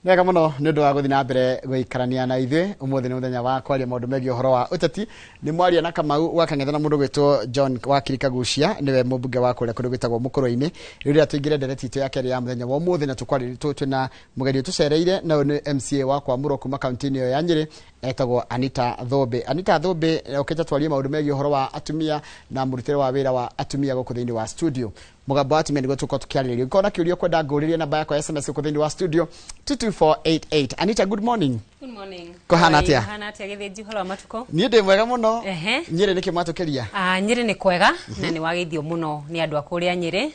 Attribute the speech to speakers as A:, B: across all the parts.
A: Wega mũno nĩ ũndũ wa gũthiĩ na mbere gũikarania na ithuĩ. Ũmũthĩ nĩ mũthenya wa kwaria maũndũ megiĩ ũhoro wa ũteti. Nĩ mwaria na Kamau wa Kang'ethe na mũndũ gwĩtwo John Wakiri Kagucia, nĩwe mũmbunge wa kũrĩa kũndũ gwĩtagwo Mũkũrwe-inĩ. Rĩu rĩrĩa tũingĩre ndereti itũ ya kerĩ ya mũthenya wa ũmũthĩ, na tũkwarĩria twĩna mũgeni ũtũcereire, na ũyũ nĩ MCA wa Kwamũrwo kuma kaunti-inĩ ĩyo ya Nyĩrĩ, etagwo Anita Thũmbĩ. Anita Thũmbĩ okĩte twarie maũndũ megiĩ ũhoro wa atumia na mũrutĩre wa wĩra wa atumia gũkũ thĩinĩ wa studio. Mũgambo wa atumia nĩguo tũkorwo tũkĩarĩrĩria. Ũngĩkorwo na kĩũria ũkwenda ngũrĩrie, namba yakwa ya SMS gũkũ thĩinĩ wa studio 22488. Anita, good morning.
B: Good morning.
A: Kũhana atĩa?
B: Kũhana atĩa, Gĩthĩnji, ũhoro wa matukũ?
A: Niĩ ndĩ mwega mũno. Nyĩrĩ nĩkĩ mwatũkĩria?
B: Ah, Nyĩrĩ nĩ kwega na nĩ wageithio mũno nĩ andũ a kũrĩa Nyĩrĩ.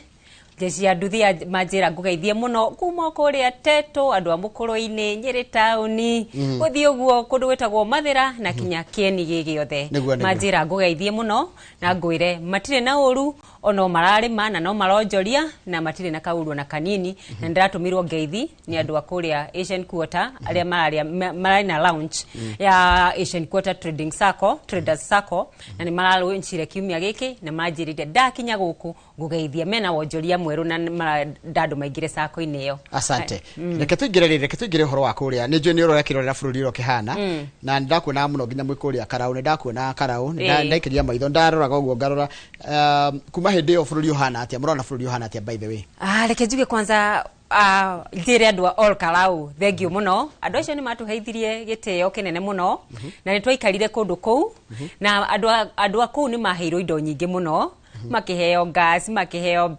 B: Jeshi ya nduthi ya manjĩra ngũgeithie mũno kuma kũrĩa Teto, andũ a Mũkũrũ-inĩ, Nyĩrĩ taũni, gũthiĩ ũguo kũndũ gwĩtagwo Mathĩra na kinya kĩeni gĩ gĩothe.
A: Nĩguo.
B: Manjĩra ngũgeithie mũno na ngwĩre matirĩ na ũru, ono mararĩma na no maronjoria na matirĩ na kaũru ona kanini, na nĩndĩratũmirwo ngeithi nĩ andũ a kũrĩa Asian Quarter arĩa mararĩa mararĩ na launch ya Asian Quarter Trading Sacco, Traders Sacco, na nĩ maralaunchire kiumia gĩkĩ na manjĩrire ndakinya gũkũ ngũgeithia mena wonjoria mwerũ na marenda andũ maingĩre sacco-inĩ ĩyo.
A: Asante. Reke tũingĩre rĩ, reke tũingĩre ũhoro wa kũrĩa. Nĩ njũĩ nĩ ũrora kĩrorera bũrũri ũrĩa ũkĩhana, na nĩ ndakuonaga mũno nginya mwĩ kũrĩa Karau, nĩ ndakuonaga Karau, nĩ ndaikĩria maitho, ndaroraga ũguo ngarora kuma hĩndĩ ĩyo bũrũri ũhana atĩa, mũrona bũrũri ũhana atĩa, by the way?
B: Ah, reke njuge kwanza, njĩre andũ a Ol Kalou thengiũ mũno. Andũ acio nĩ matũheithirie gĩtĩo kĩnene mũno na nĩ twaikarire kũndũ kũu na andũ a kũu nĩ maheirwo indo nyingĩ mũno, makĩheo gas, makĩheo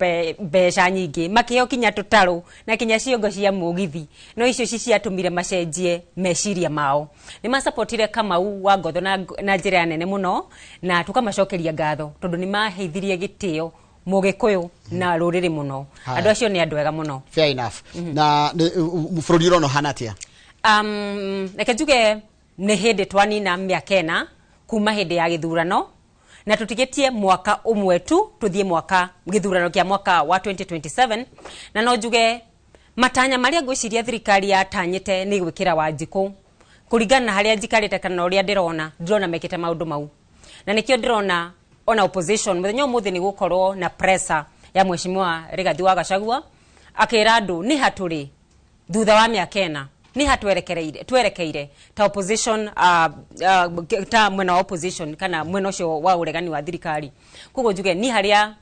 B: mbeca nyingĩ, makĩheo kinya tũtarũ na kinya ciongo cia mũgithi. No icio ci ciatũmire macenjie meciria mao. Nĩ masapotire Kamau wa Ngotho na njĩra ya nene mũno, na tũkamacokeria ngatho tondũ nĩ maheithirie gĩtĩo Mũgĩkũyũ na rũrĩrĩ mũno.
A: Haya.
B: Andũ acio nĩ andũ ega mũno.
A: Fair enough. Na bũrũri ũrona ũhana atĩa?
B: Reke njuge nĩ hĩndĩ twanina mĩaka 4 kuma hĩndĩ ya gĩthurano, na tũtigĩtie mwaka ũmwe tu tũthiĩ mwaka gĩthurano kĩa mwaka wa 2027, na no njuge matanya marĩa ngwĩciria thirikari yatanyĩte nĩ gwĩkĩra Wanjikũ, kũringana na harĩa njikarĩte kana ũrĩa ndĩrona, ndĩrona mekĩte maũndũ mau, na nĩkĩo ndĩrona ona opposition mũthenya ũmũthĩ nĩ gũkorwo na pressure ya Mheshimiwa Rigathi wa Gachagua akĩra andũ nĩ hatũrĩ thutha wa mĩaka 4 nĩ ha twerekereire, twerekeire ta opposition, ta mwena wa opposition kana mwena ũcio wa ũregani wa thirikari. Koguo njuge ni harĩa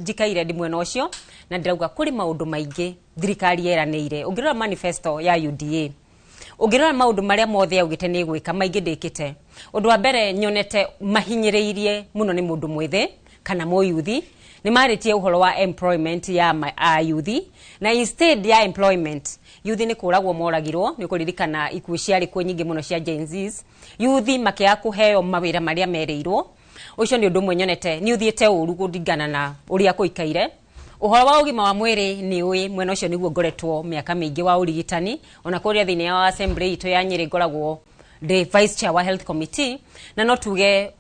B: njikaire ndi mwena ũcio, na ndĩrauga kũrĩ maũndũ maingĩ thirikari yeranĩire. Ũngĩrora manifesto ya UDA, ũngĩrora maũndũ marĩa mothe yaugĩte nĩ gwĩka, maingĩ ndĩkĩte. Ũndũ wa mbere nyonete mahinyĩrĩirie mũno nĩ mũndũ mwĩthĩ kana mũyuthi. Nĩ marĩtie ũhoro wa employment ya ayuthi, na instead ya employment, yuthi nĩ kũragwo moragirwo. Nĩ ũkũririkana ikuũ ciarĩ kuo nyingĩ mũno cia Gen Zs, yuthi makĩaga kũheo mawĩra marĩa merĩirwo. Ũcio nĩ ũndũ ũmwe nyonete nĩ ũthiĩte ũru kũringana na ũrĩa kũikaire. Ũhoro wa ũgima wa mwĩrĩ, nĩ ũĩ mwena ũcio nĩguo ngoretwo mĩaka mĩingĩ wa ũrigitani, ona kũrĩa thĩinĩ wa assembly itũ ya Nyĩrĩ ngoragwo ndĩ vice chair wa health committee, na no tuge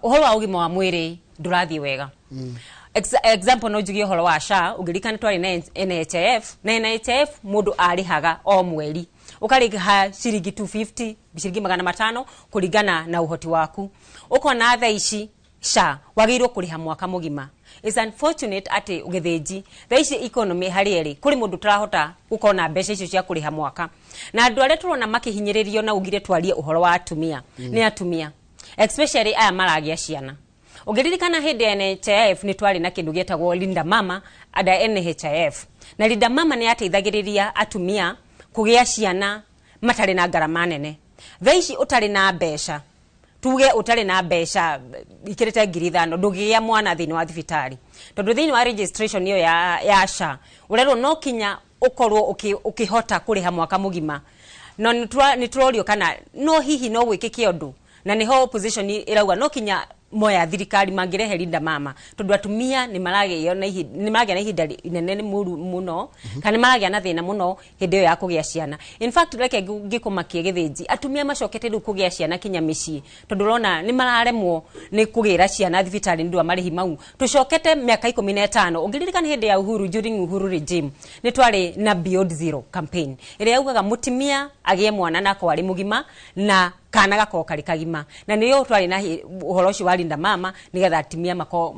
B: ũhoro wa ũgima wa mwĩrĩ ndũrathiĩ wega. Example no njuge ũhoro wa SHA. Ũngĩririkana twarĩ na NHIF, na NHIF mũndũ arĩhaga o mweri, ũkarĩha ciringi 250, ciringi 500 kũringana na ũhoti waku. Ũkona thaa ici SHA wagĩrĩirwo kũrĩha mwaka mũgima. It's unfortunate atĩ Gĩthĩnji, thaa ici economy harĩa ĩrĩ, kũrĩ mũndũ ũtarahota gũkorwo na mbeca icio cia kũrĩha mwaka, na andũ arĩa tũrona makĩhinyĩrĩrio, na ugire twarie ũhoro wa atumia, nĩ atumia especially aya maragĩa ciana. Ũngĩririkana hĩndĩ ya NHIF nĩ twarĩ na kĩndũ gĩetagwo Linda Mama under NHIF, na Linda Mama nĩ yateithagĩrĩria atumia kũgĩa ciana matarĩ na ngarama nene. Thaa ici ũtarĩ na mbeca, tuge ũtarĩ na mbeca ikĩrĩte 5,000, ndũngĩgĩa mwana thĩinĩ wa thibitarĩ, tondũ thĩinĩ wa registration ĩyo ya SHA ũrerwo no kinya ũkorwo ũkĩhota kũrĩha mwaka mũgima. No nĩ tũrorio kana no hihi no gwĩkĩke ũndũ, na nĩho opposition ĩrauga no kinya moya thirikari mangĩrehe Linda Mama, tondũ atumia nĩ maragĩo na nĩ maragĩa na ihinda inene mũru mũno kana nĩ maragĩa na thĩna mũno hĩndĩ ĩyo ya kũgĩa ciana. In fact, reke ngĩkũmakie, Gĩthĩnji, atumia macokete rĩu kũgĩa ciana kinya mĩciĩ, tondũ ũrona nĩ mararemwo nĩ kũgĩra ciana thibitarĩ nĩ ũndũ wa marĩhi mau. Tũcokete mĩaka 15. Ũngĩririkana hĩndĩ ya Uhuru, during Uhuru regime, nĩ twarĩ na Beyond Zero campaign ĩrĩa yaugaga mũtumia agĩe mwana na akorwo arĩ mũgima na Kana gakorwo karĩ kagima, na nĩyo twarĩ na ũhoro ũcio wa Linda Mama, nĩgetha atumia makorwo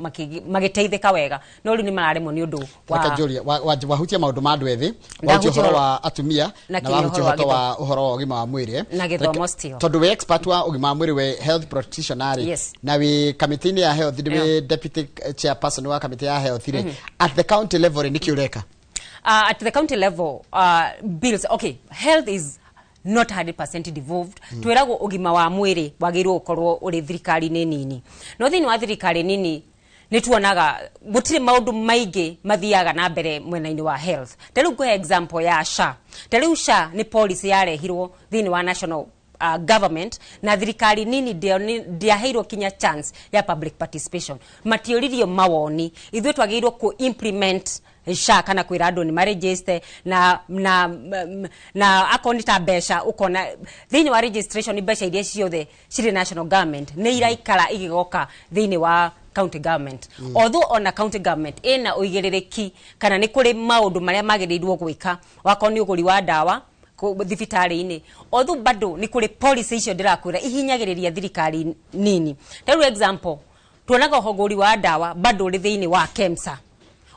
B: magĩteithĩka wega, no rĩu nĩ mararemwo nĩ ũndũ wa
A: Reke njũrie, wahutia maũndũ ma andũ ethĩ, wahutia
B: Ndahutia
A: ũhoro wa atumia,
B: na
A: na
B: kinya
A: wahutia
B: ũhoro wa
A: ũhoro wa ũgima wa mwĩrĩ
B: Na gĩthomo still.
A: Tondũ wĩ expert wa ũgima wa mwĩrĩ, wĩ health practitioner rĩ, na wĩ kamĩtĩ-inĩ ya health, wĩ deputy chairperson wa kamĩtĩ ya health rĩ, at the county level rĩ, nĩkĩ ũreka?
B: At the county level, bills, okay, health is not 100% devolved. Twĩragwo ũgima wa mwĩrĩ wagĩrĩirwo gũkorwo ũrĩ thirikari-inĩ nini, no thĩinĩ wa thirikari nini nĩ tuonaga gũtirĩ maũndũ maingĩ mathiaga na mbere mwena-inĩ wa health. Ta rĩu ngũhe example ya SHA. Ta rĩu SHA nĩ policy yarehirwo thĩinĩ wa national government, na thirikari nini ndĩaheirwo kinya chance ya public participation, matiũririo mawoni. Ithuĩ twagĩrĩirwo ku implement SHA kana kwĩra andũ nĩ maregister na akorwo nĩ ta mbeca, ũkona thĩinĩ wa registration mbeca iria ciothe cirĩ national government nĩ iraikara igĩgoka thĩinĩ wa county government, although ona county government ĩna ũigĩrĩrĩki kana nĩ kũrĩ maũndũ marĩa magĩrĩirwo gwĩka, wakorwo nĩ ũgũri wa ndawa thibitarĩ-inĩ, although bado nĩ kũrĩ policy icio ndĩrakwĩra ihinyagĩrĩria thirikari nini. Ta rĩu example, tuonaga ũhogũri wa ndawa bado ũrĩ thĩinĩ wa KEMSA,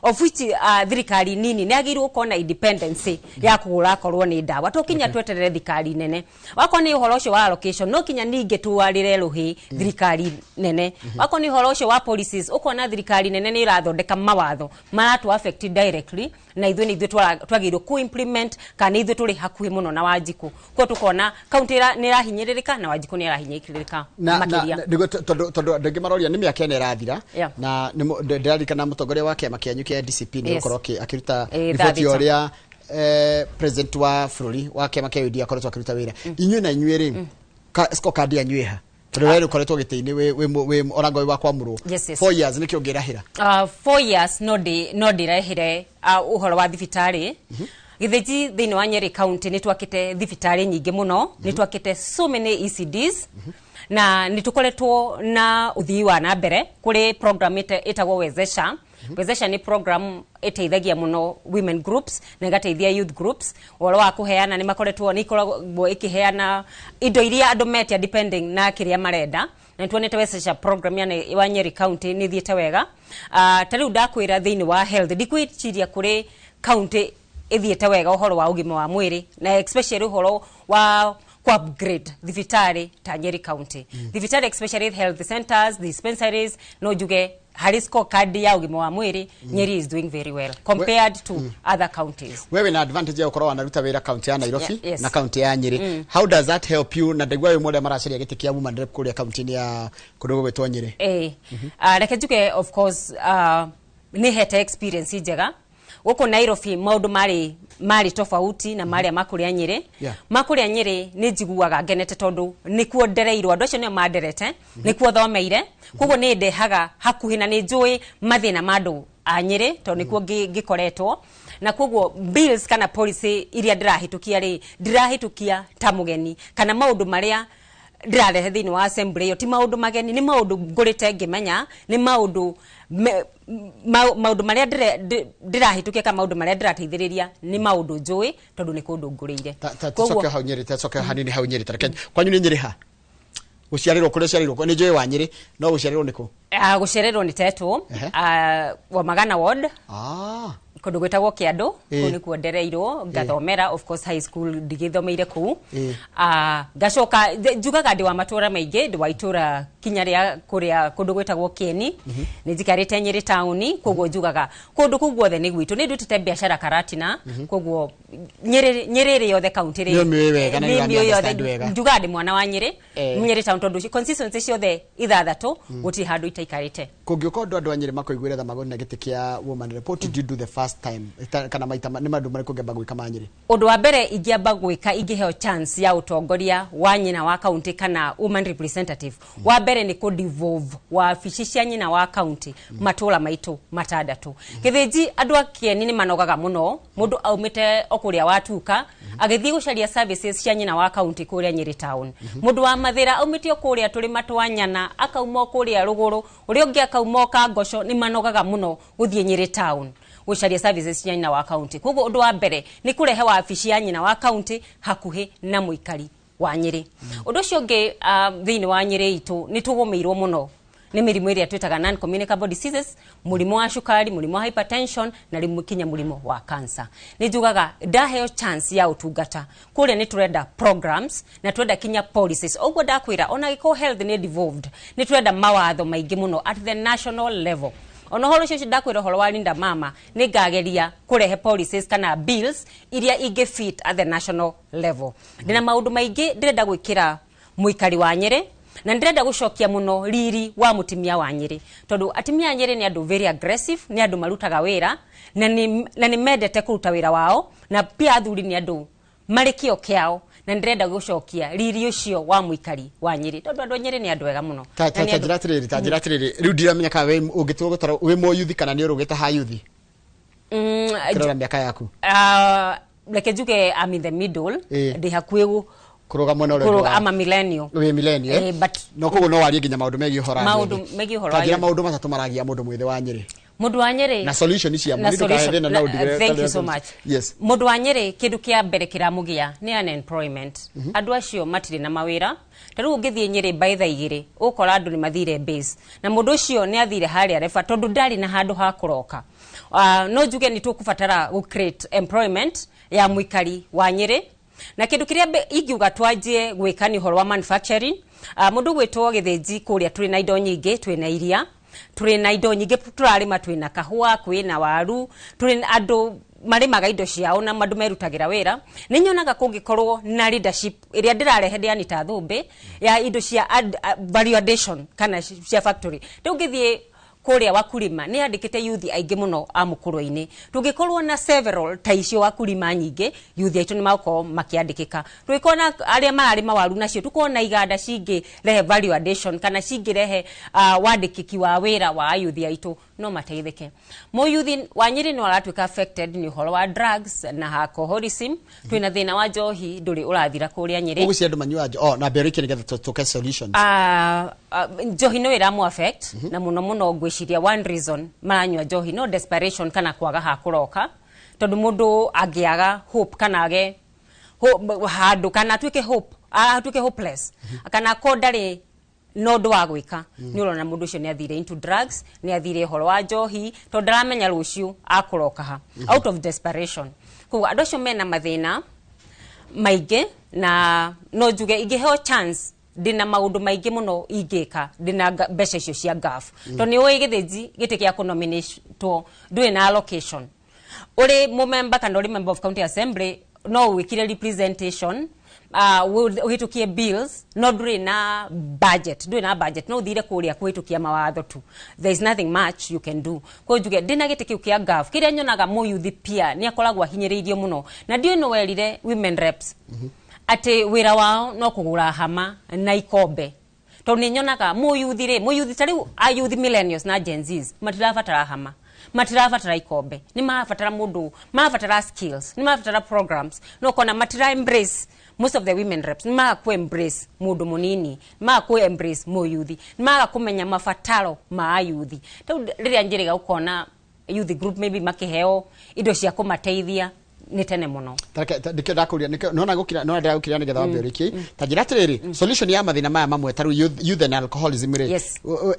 B: of which thirikari nini nĩ agĩrĩirwo gũkorwo na independence ya kũgũra akorwo nĩ ndawa, to kinya tweterere thirikari nene. Wakorwo nĩ ũhoro ũcio wa allocation, no kinya ningĩ twarĩre rũhĩ thirikari nene. Wakorwo nĩ ũhoro ũcio wa policies, ũkona thirikari nene nĩ ĩrathondeka mawatho maratũ affect directly, na ithuĩ nĩ ithuĩ twagĩrĩirwo ku implement, kana nĩ ithuĩ tũrĩ hakuhĩ mũno na Wanjikũ. Koguo tũkona county nĩ ĩrahinyĩrĩrĩka na Wanjikũ nĩ arahinyĩrĩrĩka
A: na
B: makĩria.
A: Nĩguo, tondũ andũ aingĩ maroria nĩ mĩaka 4 ĩrathira, na ndĩraririkana mũtongoria wa kĩama kĩanyu kĩa DCP nĩ gũkorwo akĩruta
B: thaa
A: riboti ya
B: 6.
A: ũrĩa president wa bũrũri wa kĩama kĩa UDA akoretwo akĩruta wĩra. Inyuĩ na inyuĩ rĩ, scorecard yanyu ĩha? Tondũ we ũkoretwo gĩtĩ-inĩ wĩ orango wĩ wa kwamũrwo
B: Yes.
A: 4 years, nĩkĩ ũngĩrahĩra?
B: 4 years no ndĩrehire ũhoro wa thibitarĩ Gĩthĩnji. Thĩinĩ wa Nyeri County nĩ twakĩte thibitarĩ nyingĩ mũno, nĩ twakĩte so many ECDs, na nĩ tũkoretwo na ũthii wa na mbere kũrĩ program ĩtagwo Wezesha. Wezesha nĩ program ĩteithagia mũno women groups na ĩgateithia youth groups ũhoro wa kũheana, nĩ makoretwo, nĩ ikoragwo ĩkĩheana indo iria andũ metia depending na kĩrĩa marenda, na nĩtuonete Wezesha program ya wa Nyeri County nĩ ĩthiĩte wega. Ta rĩu ndakwĩra thĩinĩ wa health, ndikwĩciria kũrĩ county ĩthiĩte wega ũhoro wa ũgima wa mwĩrĩ, na especially ũhoro wa ku upgrade thibitarĩ ta Nyeri County, thibitarĩ especially health centers, dispensaries. No njuge harĩ scorecard ya ũgima wa mwĩrĩ, Nyeri is doing very well compared to other counties.
A: Wewe na advantage ya gũkorwo wanaruta wĩra kaunti ya Nairobi
B: Yeah, yes.
A: na kaunti ya Nyeri. How does that help you? Na ndaigua wĩ ũmwe ũrĩa maracaria gĩtĩ kĩa woman rep kũrĩa kaunti-inĩ ya kũndũ gũgwĩtwo Nyeri.
B: Reke njuge, of course, nĩ hete experience njega gũkũ Nairobi. Maũndũ marĩ tofauti na marĩa makũrĩa Nyĩrĩ. Makũrĩa Nyĩrĩ nĩ njiguaga ngenete tondũ nĩkuo ndereirwo, andũ acio nĩo manderete, nĩkuo thomeire, koguo nĩ ndehaga hakuhĩ na nĩ njũĩ mathĩna ma andũ a Nyĩrĩ tondũ nĩkuo ngĩkoretwo, na koguo bills kana policy iria ndĩrahĩtũkia rĩ, ndirahĩtũkia ta mũgeni, kana maũndũ marĩa ndĩrarehe thĩinĩ wa assembly ĩyo ti maũndũ mageni, nĩ maũndũ ngũrĩte ngĩmenya, nĩ maũndũ maũndũ marĩa ndĩrahĩtũkia kana maũndũ marĩa ndĩrateithĩrĩria nĩ maũndũ njũĩ tondũ nĩ kũndũ ngũrĩire.
A: Ta tucoke hau Nyeri, tucoke hanini hau Nyeri. Tareke kwanyu nĩ Nyeri ha gũciarĩrwo, kũrĩa ũciarĩrwo? Nĩ njũĩ wa Nyeri, no gũciarĩrwo nĩ kũ?
B: Gũciarĩrwo nĩ Tetũ, wa Magana ward, kũndũ gwĩtagwo Kĩandũ. Kũu nĩkuo ndereirwo ngathomera. Of course high school ndigĩthomeire kũu. Ngacoka njugaga ndĩ wa matũra maingĩ, ndĩ wa itũra kinya rĩa kũrĩa kũndũ gwĩtagwo Kĩeni, nĩ njikarĩte Nyĩrĩ taũni, koguo njugaga kũndũ kũu guothe nĩ gwitũ. Nĩ ndutĩte biacara Karatina, koguo Nyĩrĩ ĩrĩ yothe kaunti rĩ
A: Nĩ ũmĩũĩ wega na nĩ
B: nĩ mĩũĩ
A: ũramĩ-understand
B: yothe.
A: wega.
B: Njugaga ndĩ mwana wa Nyĩrĩ, Nyĩrĩ town, tondũ constituency ciothe ithathatũ gũtirĩ handũ itaikarĩte.
A: Kũngĩũka ũndũ andũ a Nyeri makũiguĩre tha magũrĩ na gĩtĩ kĩa woman rep, what did you do the first time? Kana maita nĩ maũndũ marĩkũ ũngĩamba gwĩka ma Nyeri?
B: Ũndũ wa mbere ingĩamba gwĩka ingĩheo chance ya ũtongoria wa nyina wa county kana woman representative, wa mbere nĩ kũ devolve wabici cia nyina wa county matũra maitũ matandatũ. Gĩthĩnji, andũ a Kĩeni nĩ manogaga mũno, mũndũ aumĩte o kũrĩa watuka agĩthiĩ gũcaria services cia nyina wa county kũrĩa Nyĩrĩ town, mũndũ wa Mathĩra aumĩte o kũrĩa tũrĩma twa Nyana, akauma o kũrĩa rũgũrũ, ũrĩa ũngĩ akauma o Kangoco, nĩ manogaga mũno gũthiĩ Nyĩrĩ town gũcaria services cia nyina wa county. Koguo ũndũ wa mbere nĩ kũrehe wabici ya nyina wa county hakuhĩ na mũikari wa Nyĩrĩ. Ũndũ ũcio ũngĩ, thĩinĩ wa Nyĩrĩ itũ nĩ tũgũmĩirwo mũno nĩ mĩrimũ ĩrĩa twĩtaga non communicable diseases, mũrimũ wa cukari, mũrimũ wa hypertension na rĩmwe kinya mũrimũ wa cancer. Nĩ njugaga ndaheo chance ya ũtungata kũrĩa, nĩ tũrenda programs na tũrenda kinya policies. Ũguo ndakwĩra, ona gĩkorwo health nĩ devolved, nĩ tũrenda mawatho maingĩ mũno at the national level. Ona ũhoro ũcio ndakwĩra, ũhoro wa Linda Mama, nĩ ngageria kũrehe policies kana bills iria ingĩ fit at the national level. Ndĩna maũndũ maingĩ ndĩrenda gwĩkĩra mũikari wa Nyĩrĩ, na ndĩrenda gũcokia mũno riri wa mũtumia wa Nyĩrĩ, tondũ atumia a Nyĩrĩ nĩ andũ very aggressive, nĩ andũ marutaga wĩra na nĩ mendete kũruta wĩra wao, na pia athuri nĩ andũ marĩ kĩo kĩao, na ndĩrenda gũcokia riri ũcio wa mũikari wa Nyĩrĩ, tondũ andũ a Nyĩrĩ nĩ andũ ega mũno.
A: Ta
B: Na nĩ
A: ta
B: andũ-
A: njĩra atĩrĩrĩ, ta njĩra atĩrĩrĩ, rĩu ndiramenya kana we ũngĩtua gũtarwo wĩ mũyuthi kana nĩ ũrũgĩte ha yuthi, kĩrora mĩaka yaku.
B: Reke njuge I'm in the middle. Ndĩ hakuhĩ
A: Kũrũga mwena ũrĩa ũngĩ
B: kũrũga, ama millennial.
A: Wĩ millennial, eh?
B: But
A: no koguo no warie nginya maũndũ megiĩ ũhoro wa
B: Maũndũ
A: youth.
B: megiĩ ũhoro
A: Ta
B: wa
A: njĩra
B: youth.
A: maũndũ matatũ maragia mũndũ mwĩthĩ wa Nyĩrĩ
B: Mũndũ wa Nyĩrĩ
A: na solution ciamo.
B: Na
A: Nĩ ndũkahe
B: solution-
A: thĩna na ũndigĩre.
B: Thank you so much.
A: Yes.
B: Mũndũ wa Nyĩrĩ, kĩndũ kĩa mbere kĩramũgia nĩ unemployment. Andũ acio matirĩ na mawĩra. Ta rĩu ũngĩthiĩ Nyĩrĩ by thaa 2, ũkora andũ nĩ mathire base, na mũndũ ũcio nĩ athire harĩa reba tondũ ndarĩ na handũ ha kũroka. No njuge nĩ tũkũbatara gũ create employment ya mũikari wa Nyĩrĩ, na kĩndũ kĩrĩa ingiuga twanjie gwĩka nĩ ũhoro wa manufacturing. Mũndũ gwĩtwo Gĩthĩnji kũrĩa, tũrĩ na indo nyingĩ, twĩ na iria, tũrĩ na indo nyingĩ tũrarĩma, twĩ na kahũa, kwĩ na waru, tũrĩ na andũ marĩmaga indo ciao na andũ merutagĩra wĩra. Nĩ nyonaga kũngĩkorwo na leadership ĩrĩa ndĩrarehe ndĩ Anita Thũmbĩ ya indo cia value addition kana cia factory. Rĩu ngĩthiĩ kũrĩa Wakulima, nĩ yandĩkĩte yuthi aingĩ mũno a mũkũrũ-inĩ. Tũngĩkorwo na several ta icio Wakulima nyingĩ, yuthi aitũ nĩ magũkorwo makĩandĩkĩka. Tũngĩkorwo na arĩa mararĩma waru nacio, tũkorwo na iganda cingĩrehe value addition kana cingĩrehe wandĩkĩki wa wĩra wa ayuthi aitũ, no mateithĩke. Mũyuthi wa Nyĩrĩ no aratuĩka affected nĩ ũhoro wa drugs na alcoholism. Twĩna thĩna wa njohi, ndũrĩ ũrathira kũrĩa Nyĩrĩ.
A: Ũguo cia andũ manyuaga oh, na mbere ĩkĩ nĩgetha tũke solutions.
B: Njohi no ĩramũ affect, na mũno mũno ngwĩciria one reason maranyua njohi no desperation kana kwaga ha kũroka, tondũ mũndũ angĩaga hope kana age handũ kana atuĩke hope, atuĩke hopeless kana akorwo ndarĩ na ũndũ wa gwĩka, nĩ ũrona mũndũ ũcio nĩ athire into drugs, nĩ athire ũhoro wa njohi, tondũ ndaramenya rũciũ akũroka ha, out of desperation. Koguo andũ acio mena mathĩna maingĩ, na no njuge ingĩheo chance, ndĩna maũndũ maingĩ mũno ingĩka ndĩna mbeca icio cia ngaf, tondũ nĩ ũĩ Gĩthĩnji gĩtĩ gĩa kũnominatwo ndũrĩ na allocation. Ũrĩ mũmemba kana ũrĩ member of county assembly, no wĩkire representation, ũhĩtũkie bills, no ndũrĩ na budget, ndũrĩ na budget, no ũthire kũrĩa kũhĩtũkia mawatho tu. There is nothing much you can do. Koguo njuge ndĩna gĩtĩ kĩu kĩa ngaf, kĩrĩa nyonaga mũyuthi pia nĩ akoragwo ahinyĩrĩirio mũno, na ndiũĩ nĩ werire women reps atĩ wĩra wao no kũgũra hama na ikombe, tondũ nĩ nyonaga mũyuthi rĩ, mũyuthi ta rĩu ayuthi millennials na Gen Zs matirabatara hama, matirabatara ikombe, nĩ marabatara mũndũ, marabatara skills, nĩ marabatara programs. No kona matira embrace, most of the women reps nĩ maga ku embrace mũndũ mũnini, nĩ maga ku embrace mũyuthi, nĩ maga kũmenya mabataro ma ayuthi. Rĩu rĩrĩa njĩrĩga ũkona youth group maybe makĩheo indo cia kũmateithia nĩ tene mũno.
A: Nĩkĩo ndakũria, nĩkĩo nona gũkira, nona ndĩragũkira nĩgetha wambe ũrĩkie. Ta njĩra atĩrĩrĩ, solution ya mathĩna maya mamwe, ta rĩu youth and alcoholism rĩ,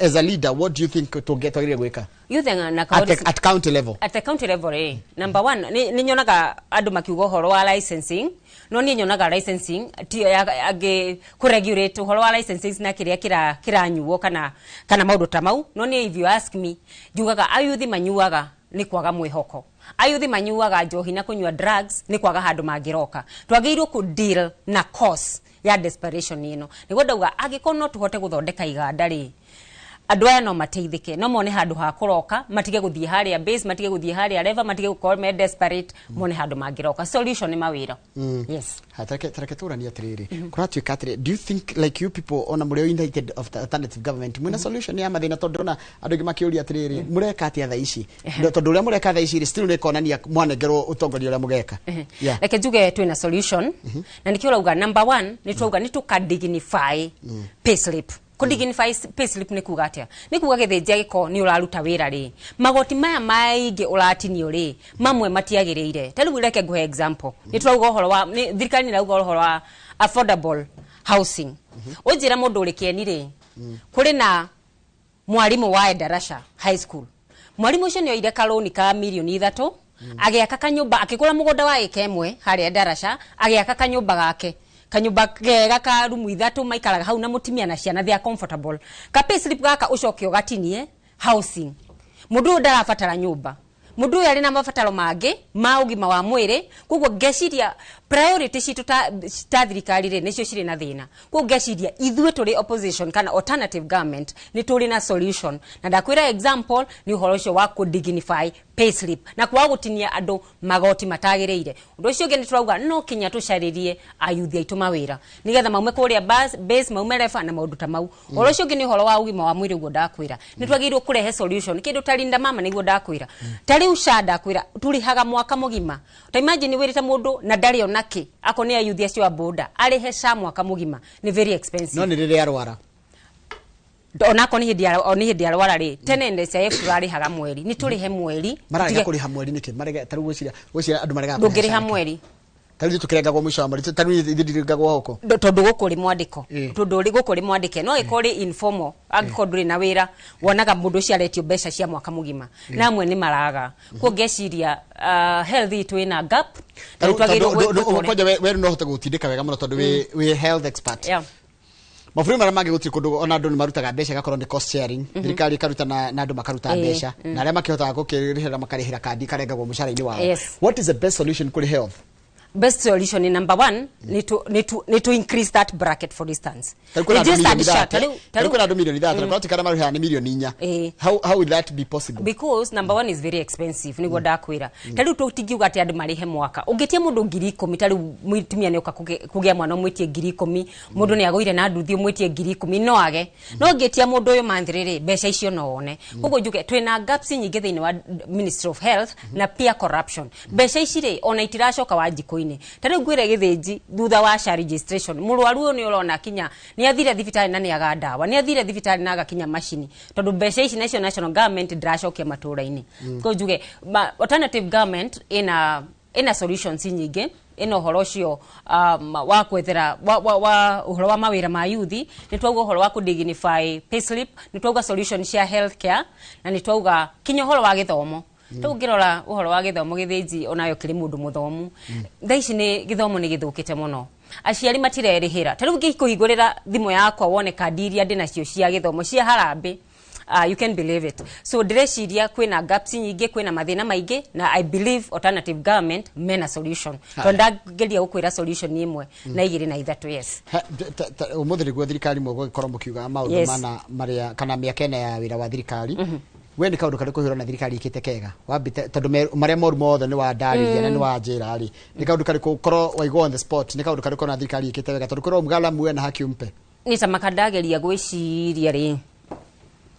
A: as a leader, what do you think tũngĩtwagĩrĩire gwĩka
B: Youth and
A: at,
B: alcoholism
A: at county level?
B: At the county level rĩ, number one, nĩ nyonaga andũ makiuga ũhoro wa licensing, no niĩ nyonaga licensing ti angĩ kũregulate ũhoro wa licenses na kĩrĩa kĩranyuo kana maũndũ ta mau. No niĩ, if you ask me, njugaga ayuthi manyuaga nĩ kwaga mwĩhoko. Ayuthi manyuaga njohi na kũnyua drugs nĩ kwaga handũ mangĩroka. Twagĩrĩirwo kũ deal na cause ya desperation ĩno. Nĩguo ndauga angĩkorwo no tũhote gũthondeka iganda rĩ, andũ aya no mateithĩke, no mone handũ ha kũroka, matige gũthiĩ harĩa base, matige gũthiĩ harĩa level, matige gũkorwo me desperate, mone handũ mangĩroka. Solution nĩ mawĩra, yes.
A: Ha, tareke tũranie atĩrĩrĩ, kũratuĩka atĩrĩ, do you think like you people, ona mũrĩ united of the alternative government, mwĩna solution ya mathĩna? Tondũ ndĩrona andũ aingĩ makĩũria atĩrĩrĩ, mũreka atĩa thaa ici? Tondũ ũrĩa mũreka thaa ici rĩ, still nĩ konania mwanengerwo ũtongoria ũrĩa mũgeka. Yeah.
B: Reke njuge twĩna solution, na nĩkĩo ũrauga number one nĩ twauga nĩ tũka dignify payslip. Kũ dignify payslip nĩ kuga atĩa? Nĩ kuga gĩthĩnji agĩkorwo nĩ ũraruta wĩra rĩ, magoti maya maingĩ ũratinio rĩ, mamwe matiagĩrĩire. Ta rĩu reke ngũhe example, nĩ tũrauga ũhoro wa thirikari nĩ ĩrauga ũhoro wa Affordable housing. Ũnjĩra mũndũ ũrĩ kĩeni rĩ, kũrĩ na mwarimũ wa Endarasha High School. Mwarimũ ũcio nĩ oire karũni ka mirioni 3, agĩaka kanyũmba, akĩgũra mũgũnda wa ĩka 1 harĩa Endarasha, agĩaka kanyũmba gake, kanyũmba kega ka rumu ithatũ, maikaraga hau na mũtumia na ciana. They are comfortable. Ka payslip gaka ũcoke ũgatinie housing. Mũndũ ũyũ ndarabatara nyũmba, mũndũ ũyũ arĩ na mabataro mangĩ ma ũgima wa mwĩrĩ. Koguo ngeciria priority citũ ta thirikari rĩ, nĩcio cirĩ na thĩna. Koguo ngeciria ithuĩ tũrĩ opposition kana alternative government nĩ tũrĩ na solution, na ndakwĩra example nĩ ũhoro ũcio wa kũ dignify payslip na kwaga gũtinia andũ magoti matagĩrĩire. Ũndũ ũcio ũngĩ nĩ tũrauga no kinya tũcarĩrie ayuthi aitũ mawĩra nĩgetha maume kũrĩa base, maume refa na maũndũ ta mau. Ũhoro ũcio ũngĩ nĩ ũhoro wa ũgima wa mwĩrĩ. Ũguo ndakwĩra nĩ twagĩrĩirwo kũrehe solution kĩndũ ta Linda Mama. Nĩguo ndakwĩra ta rĩu SHA, ndakwĩra tũrĩhaga mwaka mũgima. Ta imagine wĩrĩte mũndũ na ndarĩ ona kĩ, akorwo nĩ ayuthi acio a boda, arĩhe SHA mwaka mũgima, nĩ very expensive.
A: No nĩ rĩrĩa arwara.
B: Onako nĩ hĩndĩ o nĩ hĩndĩ arwara rĩ, tene NHIF tũrarĩhaga mweri, nĩ tũrĩhe mweri.
A: Mararega kũrĩha mweri nĩkĩ? Marega ta rĩu gwĩciria andũ maregaga kũrĩha
B: Ndũngĩrĩha
A: SHA nĩkĩ?
B: mweri.
A: Ta rĩu ithuĩ tũkĩrengagwo mũico wa mweri, ta rĩu ithuĩ ndirengagwo gũkũ.
B: Tondũ gũkũ ũrĩ mwandĩko. Tondũ ũrĩ gũkũ ũrĩ mwandĩke, no ĩkorwo ũrĩ informal, angĩkorwo ndũrĩ na wĩra, wonaga mũndũ ũcio aretio mbeca cia mwaka mũgima, na amwe nĩ maraga. Koguo ngeciria health itũ ĩna gap na nĩ twagĩrĩirwo gwĩtwo.
A: Kwanja we no ũhote gũtindĩka wega mũno tondũ wĩ health expert. Mabũrũri marĩa mangĩ gũtirĩ kũndũ ona andũ nĩ marutaga mbeca, igakorwo nĩ cost sharing, thirikari ĩkaruta na andũ makaruta mbeca, na arĩa makĩhotaga gũkĩrĩhĩra makarĩhĩra kandi ikarengagwo mũcara-inĩ wao. What is the best solution kũrĩ health?
B: Best solution ni number one ni to increase that bracket, for instance.
A: Ta rĩu kwĩna andũ
B: Registered
A: mirioni
B: SHA,
A: 30.
B: Ta
A: Ta rĩu
B: rĩu
A: kwĩna andũ mirioni 30, korwo ti karĩa marĩhaga nĩ mirioni 4. How will that be possible?
B: Because number one is very expensive. Niguo ndakwira ta rĩu tũtingiuga atĩ andũ marĩhe mwaka. Ũngĩtia mũndũ 10,000, ta rĩu mũtumia nĩ oka kũgĩa mwana, ũmwĩtie 10,000, mũndũ nĩ agũire na nduthi, ũmwĩtie 10,000, no age. No ũngĩtia mũndũ ũyũ monthly rĩ, mbeca icio no one. Koguo njuge twĩna gaps nyingĩ thĩinĩ wa Ministry of Health na pia corruption. Mbeca ici rĩ, ona itiracoka Wanjikũ-inĩ. Ta rĩu ngwĩre Gĩthĩnji, thutha wa SHA registration, mũrwaru ũyũ nĩ ũrona kinya nĩ athire thibitarĩ na nĩ aga ndawa, nĩ athire thibitarĩ na agakinya macini, tondũ mbeca ici nacio national government ndĩracokia matũra-inĩ. Koguo njuge alternative government ĩna solutions nyingĩ, ĩna ũhoro ũcio wa kwethera wa ũhoro wa mawĩra ma yuthi, nĩ twauga ũhoro wa kũ-dignify payslip, nĩ twauga solution cia healthcare, na nĩ twauga kinya ũhoro wa gĩthomo. Rĩu ũngĩrora ũhoro wa gĩthomo, Gĩthĩnji, onayo kĩrĩ mũndũ mũthomu, thaa ici nĩ gĩthomo nĩ gĩthũkĩte mũno, aciari matirerĩhĩra. Ta rĩu ngĩkũhingũrĩra thimũ yakwa wone kandi iria ndĩ nacio cia gĩthomo cia harambĩ, you can believe it. So ndĩreciria kwĩna gaps nyingĩ, kwĩna mathĩna maingĩ, na I believe alternative government mena solution, tondũ ndageria gũkwĩra solution ĩmwe na igĩrĩ na ithatũ, yes.
A: Ũmũthĩ nĩguo thirikari mũgũgĩkorwo mũkiuga maũndũ mana marĩa kana mĩaka ĩna ya wĩra wa thirikari. We nĩ kaũndũ karĩkũ ũrona thirikari ĩkĩte kega wambĩte, tondũ marĩa moru mothe nĩ wandarĩria na nĩ wanjĩra rĩ, nĩ kaũndũ karĩkũ korwo waigwo on the spot, nĩ kaũndũ karĩkũ ũrona thirikari ĩkĩte wega? Tondũ kwĩrwo mgala muwe na haki umpe.
B: Nĩ ta makandageria gwĩciria rĩ,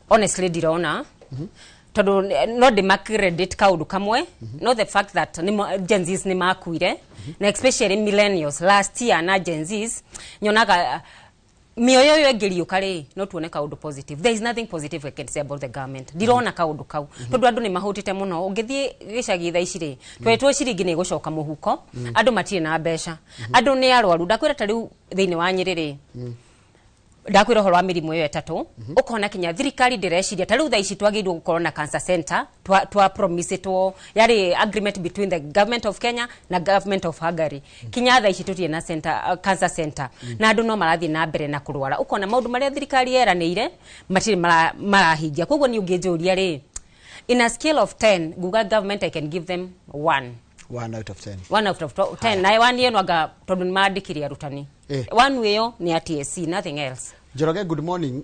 B: honestly ndirona, tondũ no ndĩma credit kaũndũ kamwe, no the fact that Gen Zs nĩ makuire, na especially millennials last year na Gen Zs, nyonaga mĩoyo ĩyo ĩngĩriũka rĩ, no tuone kaũndũ positive. There is nothing positive I can say about the government. Ndirona kaũndũ kau tondũ andũ nĩ mahũtĩte mũno. Ũngĩthiĩ gĩcagi thaa ici rĩ, tweretwo ciringi nĩ ĩgũcoka mũhuko, andũ matirĩ na mbeca, andũ nĩ arwaru. Ndakwĩra ta rĩu thĩinĩ wa Nyĩrĩ rĩ, ndakwĩra ũhoro wa mĩrimũ ĩyo ĩtatũ, ũkona kinya thirikari ndĩreciria. Ta rĩu thaa ici twagĩrĩirwo gũkorwo na cancer center, twa promisetwo, yarĩ agreement between the government of Kenya na government of Hungary. Kinya thaa ici tũtirĩ na center, cancer center, na andũ no marathiĩ na mbere na kũrwara. Ũkona maũndũ marĩa thirikari yeranĩire matirĩ marahingia. Koguo niĩ ũngĩnjũria rĩ, in a scale of 10, nguga government, I can give them one.
A: 1 out of 10.
B: 1 out of 10, na one ĩyo nwanga tondũ nĩ mandĩkire arutani. One ĩyo nĩ ya TSC, nothing else.
A: Njoroge, good morning.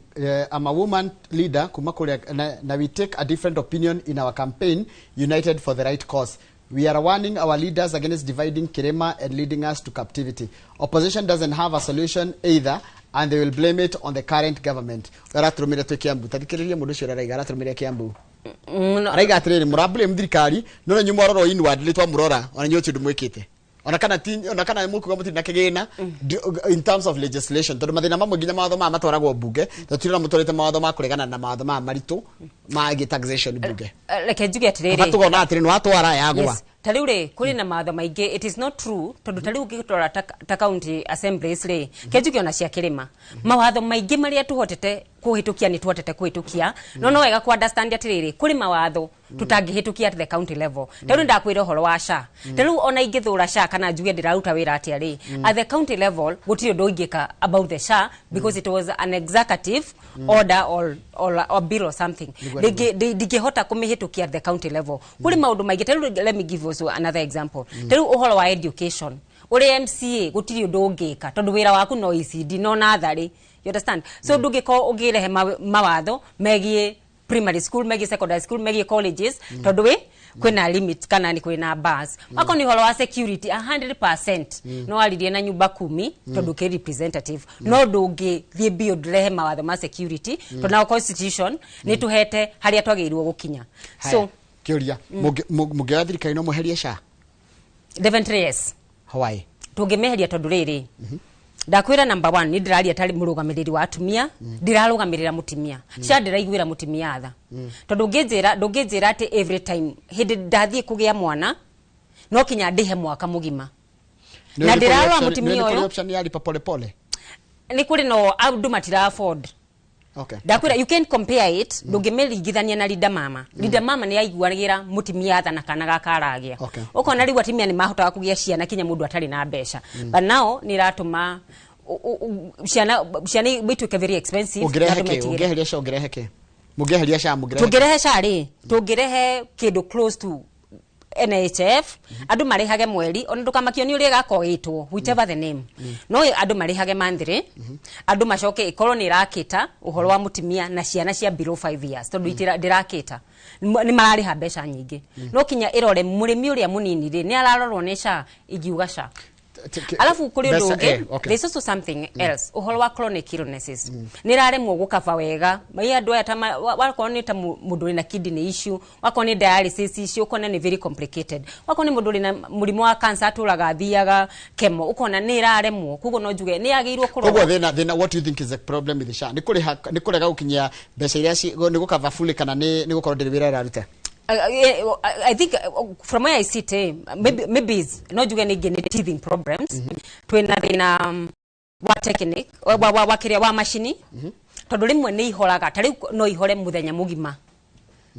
A: I'm a woman leader kuma kuria na we take a different opinion in our campaign, United for the Right Cause. We are warning our leaders against dividing Kirima and leading us to captivity. Opposition doesn't have a solution either, and they will blame it on the current government. Araturumire twi Kiambu. Tathikiriria mundu ucio araiga araturumire Kiambu.
B: No.
A: Araiga atiriri, mũrablame thirikari no na inyuĩ mwarorwo inwardly twamũrora ona inyuĩ gũtirĩ ũndũ mwĩkĩte, ona kana ti ona kana mũkuga mũtirĩ na kĩgĩna in terms of legislation, tondũ mathĩna mamwe nginya mawatho maya matwaragwo mbunge, tũtirona mũtwarĩte mawatho ma kũregana na mawatho maya maritũ ma taxation mbunge.
B: Reke njuge
A: Kaba
B: atĩrĩrĩ.
A: Tũkona atĩrĩ nĩ watwara yagwa.
B: Yes. Ta rĩu rĩ, kũrĩ na mawatho maingĩ. It is not true, tondũ ta rĩu ũngĩtwara ta county assemblies rĩ, kenjuge ona cia kĩrĩma, mawatho maingĩ marĩa tũhotete kũhĩtũkia, nĩ tuhotete kũhĩtũkia. No wega ku understand atĩrĩrĩ, kũrĩ mawatho tutangĩhĩtũkia at the county level. Ta rĩu ndakwĩra ũhoro wa SHA. Ta rĩu ona ingĩthũra SHA kana njuge ndĩraruta wĩra atĩa rĩ, at the county level gũtirĩ ũndũ ingĩka about the SHA because it was an executive order or bill or something. Ndingĩhota kũmĩhĩtũkia at the county level. Kũrĩ maũndũ maingĩ. Ta rĩu, let me give also another example. Ta rĩu ũhoro wa education, ũrĩ MCA gũtirĩ ũndũ ũngĩka tondũ wĩra waku no ECD, no natharĩ, you understand? So ndũngĩkorwo ũngĩrehe mawatho megiĩ primary school, megiĩ secondary school, megiĩ colleges, tondũ wĩ kwĩna limit kana nĩ kwĩna bars. Wako nĩ ũhoro wa security, 100% no waririe na nyumba kumi tondũ kĩ representative, no ndũngĩthiĩ beyond rehe mawatho ma security tondũ nao constitution nĩ tũhete harĩa twagĩrĩirwo gũkinya. So
A: Kĩũria, mũngĩoya thirikari no mweherie SHA?
B: Definitely yes.
A: Why?
B: Tũngĩmeheria tondũ rĩrĩ, ndakwĩra, number one, nĩ ndĩraria tarĩ mũrũgamĩrĩri wa atumia, ndirarũgamĩrĩra mũtumia. SHA ndĩraiguĩra mũtumia tha tondũ ndũngĩnjĩra atĩ every time hĩndĩ ndathiĩ kũgĩa mwana no kinya ndĩhe mwaka mũgima. Na ndĩrarora mũtumia
A: ũyũ
B: ũyũ.
A: Option ya lipa pole pole.
B: Nĩ kũrĩ no andũ matira afford. Ndakwĩra, you can compare it, ndũngĩmĩringithania na Linda Mama. Linda Mama nĩ aiguagĩra mũtumia tha na kana gaka aragĩa. Ũkona rĩu atumia nĩ mahotaga kũgĩa ciana kinya mũndũ atarĩ na mbeca, but now nĩ ĩratũma ciana ituĩke very expensive na
A: Ũngĩrehe
B: andũ
A: kĩ?
B: metigĩre.
A: Ũngĩeheria SHA, ũngĩrehe kĩ? Mũngĩeheria SHA, mũngĩrehe kĩ?
B: Tũngĩrehe SHA rĩ, tũngĩrehe kĩndũ close to NHF, andũ marĩhage mweri, ona ndũkamakio nĩ ũrĩa ĩgakorwo whichever the name, no andũ marĩhage monthly, andũ macoke ĩkorwo nĩ ĩrakĩta ũhoro wa mũtumia na ciana cia below 5 years, tondũ ndĩrakĩta nĩ mararĩha mbeca nyingĩ. No kinya ĩrore mũrĩmi ũrĩa mũnini rĩ, nĩ ararorwo nĩ SHA? Ingiuga SHA. Alafu kũrĩ ũndũ ũngĩ. There's also something else, ũhoro wa chronic illnesses nĩ ĩraremwo gũkaba wega mai andũ aya ta wakorwo nĩ ta mũndũ wĩna kidney issue, wakorwo nĩ dialysis issue, ũkona nĩ very complicated, wakorwo nĩ mũndũ wĩna mũrimũ wa cancer atũraga athiaga kemo, ũkona nĩ ĩraremwo. Koguo no njuge nĩ yagĩrĩirwo
A: Koguo
B: kũrorwo.
A: Thĩna, what do you think is the problem with the SHA? Nĩ kũrĩha, nĩ kũrega gũkinyia mbeca iria nĩ gũkava fully, kana nĩ gũkorwo ndĩrĩ wĩra ĩraruta?
B: I think from where I sit, maybe it's no njuge nĩ nĩ teething problems. Twĩna thĩna wa technique wa kĩrĩa wa macini, tondũ rĩmwe nĩ ihoraga. Ta rĩu no ihore mũthenya mũgima.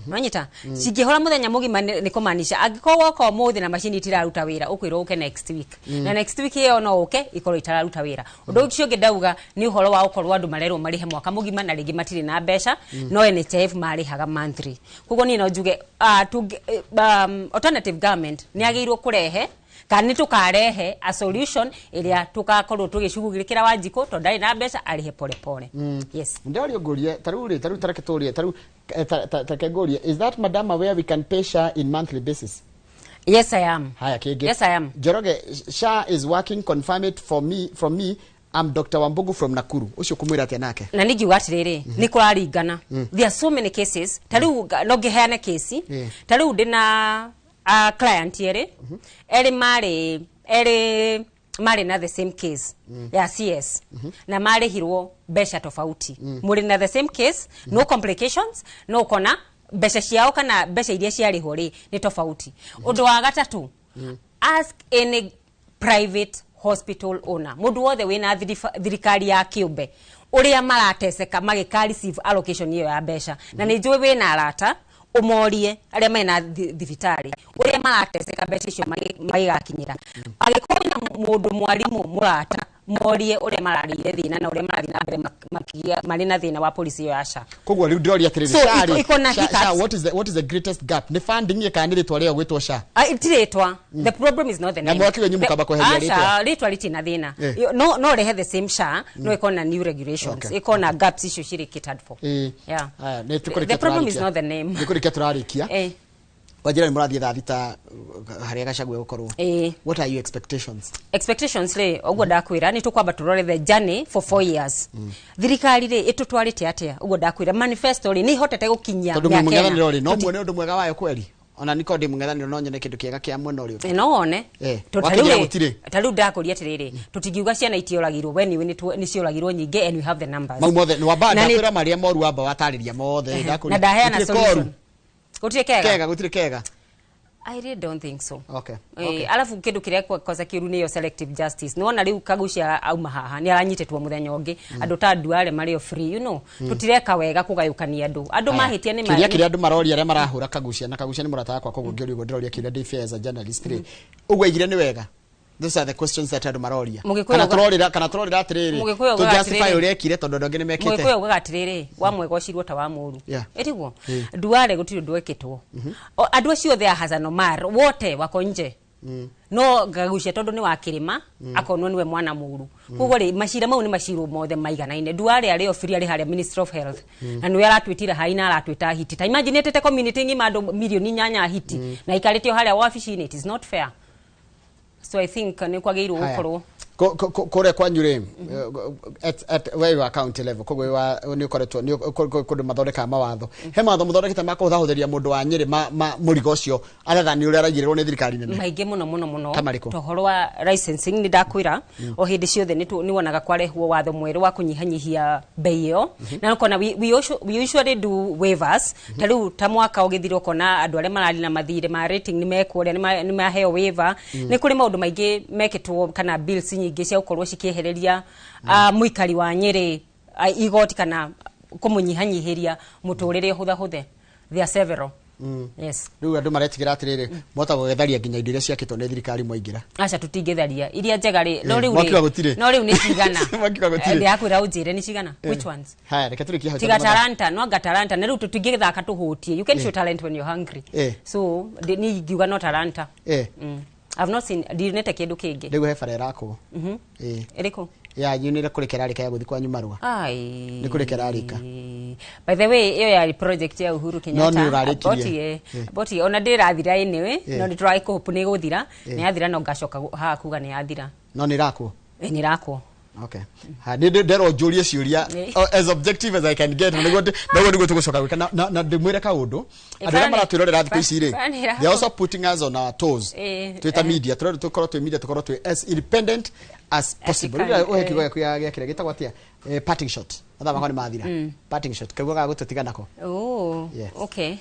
B: Wanyita cingĩhora mũthenya mũgima nĩ kũmaanisha angĩkorwo woka ũmũthĩ na macini itiraruta wĩra, ũkwĩrwo ũke next week, na next week ĩyo no ũke ikorwo itararuta wĩra. Ũndũ ũcio ũngĩ ndauga nĩ ũhoro wa gũkorwo andũ marerwo marĩhe mwaka mũgima na rĩngĩ matirĩ na mbeca, no NHIF marĩhaga monthly. Koguo niĩ no njuge alternative government nĩ yagĩrĩirwo kũrehe kana nĩ tũkarehe a solution ĩrĩa tũgakorwo tũgĩcugurĩkĩra Wanjikũ tondũ ndarĩ na mbeca, arĩhe pole pole. Yes.
A: Ndĩroria ngũrie, ta rĩu rĩ, ta rĩu tareke tũrie, ta rĩu tareke ngũrie, is that madam aware we can pay SHA in monthly basis?
B: Yes, I am.
A: Haya, kĩngĩ.
B: Yes, I am.
A: Njoroge, SHA is working, confirm it for me, from me. I'm Dr. Wambugu from Nakuru. Ũcio kũmwĩra atĩa nake?
B: Na ningiuga atiriri, nĩ kũraringana. There are so many cases. Ta rĩu no ngĩheane kesi. Ta rĩu ndĩna client erĩ, erĩ marĩ na the same case ya CS na marĩhirwo mbeca tofauti. Mũrĩ na the same case, no complications, no ũkona mbeca ciao kana mbeca iria ciarĩhwo rĩ nĩ tofauti. Ũndũ wa gatatũ, ask any private hospital owner, mũndũ wothe wĩna thirikari ya kĩũmbe, ũrĩa marateseka magĩka receive allocation ĩyo ya mbeca. Na nĩ njũĩ wĩna arata, ũmorie arĩa mena thibitarĩ ũrĩa marateseka mbeca icio magĩgakinyĩra. Angĩkorwo wĩna mũndũ mwarimũ mũrata, morie ũrĩa mararĩire thĩna na ũrĩa marathiĩ na mbere makĩgĩa marĩ na thĩna wa policy ĩyo ya SHA.
A: Koguo rĩu ndĩroria atĩrĩrĩ,
B: So,
A: SHA rĩ,
B: iko na
A: SHA,
B: hiccups.
A: SHA, what is the greatest gap? Nĩ funding ĩ kana nĩ rĩtwa rĩayo gwĩtwo SHA?
B: Ah, ti rĩtwa. The problem is not the
A: Na
B: name.
A: mwaki wenyu mũkamba kweheria
B: Aca, rĩtwa rĩtirĩ na thĩna. No rehe the same SHA, no ĩkorwo na new regulations, ĩkorwo na gaps icio cirĩ catered for. Yeah.
A: Haya, nĩ tũkũrĩkia.
B: The problem is
A: Tũrarĩkia.
B: not the name.
A: Nĩ kũrĩkia tũrarĩkia. Wanjĩra nĩ mũrathiĩ thaa 6 harĩa Gachagua egũkorwo. What are your expectations?
B: Expectations rĩ, ũguo ndakwĩra, nĩ tũkwamba tũrore the journey for 4 years, thirikari rĩ ĩtũtwarĩte atĩa. Ũguo ndakwĩra, manifesto rĩ nĩ ihotete gũkinyia
A: Tondũ
B: mĩaka
A: mwĩ mũng'ethanĩro rĩ, no
B: ĩna.
A: muone ũndũ mwega wayo kweri? Ona niko ndĩ mũng'ethanĩro, no nyone kĩndũ kĩega kĩa mwena ũrĩa ũngĩ.
B: No wone. Tondũ ta
A: Wakinyĩra
B: rĩu rĩ,
A: gũtirĩ.
B: ta rĩu ndakũria atĩrĩrĩ, tũtingiuga ciana itioragirwo when nĩ cioragirwo nyingĩ and we have the numbers.
A: Mau mothe nĩ wamba
B: Na
A: ndakwĩra marĩa moru, wamba watarĩria mothe. Ndakũria
B: Na ndaheana
A: gũtirĩ koru.
B: solution, gũtirĩ kega.
A: Kega, gũtirĩ kega.
B: I really don't think so.
A: Okay.
B: Alafu kindu kiria kosa kiuru niyo selective justice. Niwona riu Kagucia auma haha ni aranyitĩtwo muthenya ũngĩ, andũ ta Duale marĩ o free. Tutireka wega kũgayũkania andũ. Andũ mahĩtia nĩ
A: Kĩũria kĩrĩa andũ maroria, arĩa marahũra Kagucia, na Kagucia nĩ mũrata wakwa, koguo ngĩũria ũguo ndĩroria kĩũria ndĩ fair as a journalist rĩ, ũguo aigire nĩ wega? Those are the questions that andũ maroria.
B: Mũgĩkũyũ
A: Kana tũrorĩra, kana tũrorĩra atĩrĩrĩ,
B: Mũgĩkũyũ
A: tũ
B: augaga
A: justify
B: atĩrĩrĩ-
A: ũrĩa ekire tondũ andũ angĩ nĩ mekĩte.
B: Mũgĩkũyũ augaga atĩrĩrĩ, wa mwega ũcirwo ta wa mũru. Ĩtiguo? Duale gũtirĩ ũndũ ekĩtwo. Andũ acio othe a Hassan Omar wote wako nje, no Kagucia tondũ nĩ wa kĩrĩma akonwo nĩwe mwana mũru. Koguo rĩ, macira mau nĩ macirwo mothe maiganaine. Duale arĩ o free, arĩ harĩa Ministry of Health, na nĩwe aratwĩtira hai na aratwĩta hiti. Ta imagine ĩtĩte community ng'ima andũ 8 milioni hiti na ikarĩte o harĩa wabici-inĩ. It is not fair, so I think nĩ kwagĩrĩirwo
A: Haya.
B: gũkorwo
A: Kũrĩa kwanyu rĩ, at we wa county level, koguo wa nĩ ũkoretwo nĩ kũndũ mathondekaga mawatho, he mawatho mũthondekete ma kũhũthahũthĩria mũndũ wa Nyĩrĩ ma mũrigo ũcio, other than ũrĩa araigĩrĩrwo nĩ thirikari nene?
B: Maingĩ mũno mũno mũno.
A: Ta marĩkũ?
B: Ta ũhoro wa licensing, nĩ ndakwĩra o hĩndĩ ciothe nĩ wonaga kwarehwo watho mwerũ wa kũnyihanyihia bei ĩyo, na ũkona we usually do waivers. Ta rĩu ta mwaka ũgĩthira, ũkona andũ arĩa mararĩ na mathirĩ ma rating nĩ mekwo ũrĩa nĩ maheo waiver. Nĩ kũrĩ maũndũ maingĩ mekĩtwo kana bills nyingĩ cia gũkorwo cikĩehereria mũikari wa Nyĩrĩ igoti kana kũmũnyihanyihĩria mũtũrĩre ũhũthahũthe. There are several, yes.
A: Rĩu andũ maretigĩra atĩrĩrĩ, mwahota gũgĩtharia nginya indo iria ciakĩtwo nĩ thirikari mwaingĩra.
B: Aca, tutingĩtharia iria njega rĩ, no rĩu
A: Mwakiuga gũtirĩ.
B: No rĩu nĩ cigana?
A: Mwakiuga gũtirĩ.
B: Ndĩrakwĩra ũnjĩre nĩ cigana, which ones?
A: Haya, reke tũrĩkie hau.
B: Tiga
A: tondũ
B: talanta, no anga talanta na rĩu tũtingĩthaka tũhũtie. You can show talent when you're hungry. So niĩ ingiuga no talanta. I've not seen, ndionete kĩndũ kĩngĩ.
A: Rĩu he bara ĩrakwo.
B: Ĩrĩkũ?
A: Yanyu nĩ kũrĩka ĩrarĩka ya gũthiĩ kwanyu marũa.
B: Ai.
A: Nĩ kũrĩka ĩrarĩka.
B: By the way, ĩyo yarĩ project ya Uhuru Kenyatta.
A: No nĩ ũrarĩkirie.
B: Boti, boti ona ndĩrathira anyway. No nĩ tũragĩkũhope nĩ ĩgũthira. Nĩ yathira, no ngacoka haha kuga nĩ yathira.
A: No nĩ ĩrakwo.
B: Ĩ, nĩ ĩrakwo.
A: Okay. Ha, nĩ nderwo njũrie ciũria as objective as I can get, na nĩguo tũgũcoka gwĩka na ndĩmwĩre kaũndũ, andũ arĩa maratwĩrorera thikũ ici rĩ,
B: bara nĩ ĩrakwo.
A: they are also putting us on our toes. Twĩ ta media, tũrerwo tũkorwo twĩ media, tũkorwo twĩ as independent as possible.
B: Can,
A: Rĩrĩa ũhe kiugo gĩaku ya gĩa kĩrĩa gĩtagwo atĩa? Parting shot. Mathaa makwa nĩ mathira. Parting shot, kiugo ga gũtũtiga nako.
B: Oh,
A: Yes.
B: okay.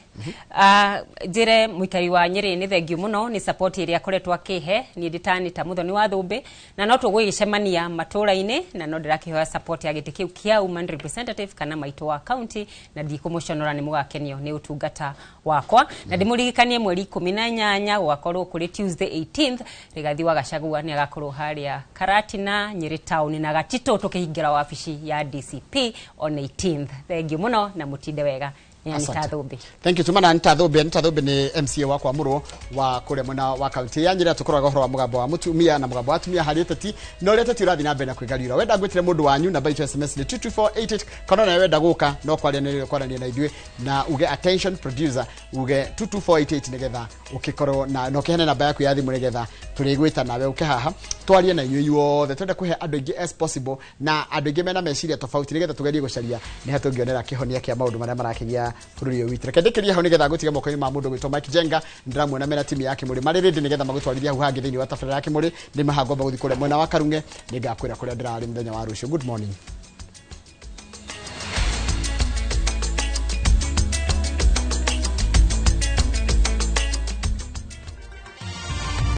B: Njĩre mũikari wa Nyĩrĩ nĩ thengio mũno nĩ support ĩrĩa akoretwo akĩhe niĩ ndĩ ta Anita Muthoni wa Thũmbĩ, na no tũgũgĩcemania matũũra-inĩ, na no ndĩrakĩhoya support ya gĩtĩ kĩu kĩa woman representative kana maitũ wa county, na ndikũmũconora, nĩ mũgakenio nĩ ũtungata wakwa. Na ndĩmũririkanie mweri 18 gũgakorwo kũrĩ Tuesday 18th, Rigathi wa Gachagua nĩ agakorwo harĩa Karatina, Nyĩrĩ town na Gatito, tũkĩhingĩra wabici ya DCP on 18th. Thengio mũno na mũtinde wega. Nĩ Anita
A: Asante.
B: Thũmbĩ.
A: Thank you. Tuma na Anita Thũmbĩ. Anita Thũmbĩ nĩ MCA wa Kwamũrwo wa kũrĩa mwena wa kaunti ya Nyĩrĩ. Tũkoraga ũhoro wa mũgambo wa mũtumia na mũgambo wa atumia harĩ ũteti, na ũrĩa ũteti ũrathiĩ na mbere na kwĩgariũra. Wenda ngwĩtĩre mũndũ wanyu, namba itũ SMS nĩ 22488, kana nawe wenda gũka no kwaranĩria kwaranĩria na ithuĩ na uge "attention producer", uge 22488, nĩgetha ũkĩkorwo na ũkĩheane namba yaku ya thimũ, nĩgetha tũrĩgwĩta nawe ũke haha twarie na inyuĩ inyuothe. Twenda kũhe andũ aingĩ as possible na andũ aingĩ mena meciria tofauti, nĩgetha tũgerie gũcaria nĩ ha tũngĩonera kĩhonia kĩa maũndũ marĩa marakĩgia bũrũri ũyũ witũ. Reke ndĩkĩrie hau, nĩgetha ngũtige moko-inĩ ma mũndũ gwĩtwo Mike Jenga. Ndĩramuona mena timu ya Kĩmũrĩ marĩ ready, nĩgetha magũtwarithia hau hangĩ thĩinĩ wa tabarĩra ya Kĩmũrĩ. Nĩ mahangomba gũthiĩ kũrĩa mwena wa Karung'e. Nĩngakwĩra kũrĩa ndĩrarĩ mũthenya wa rũciũ. Good morning.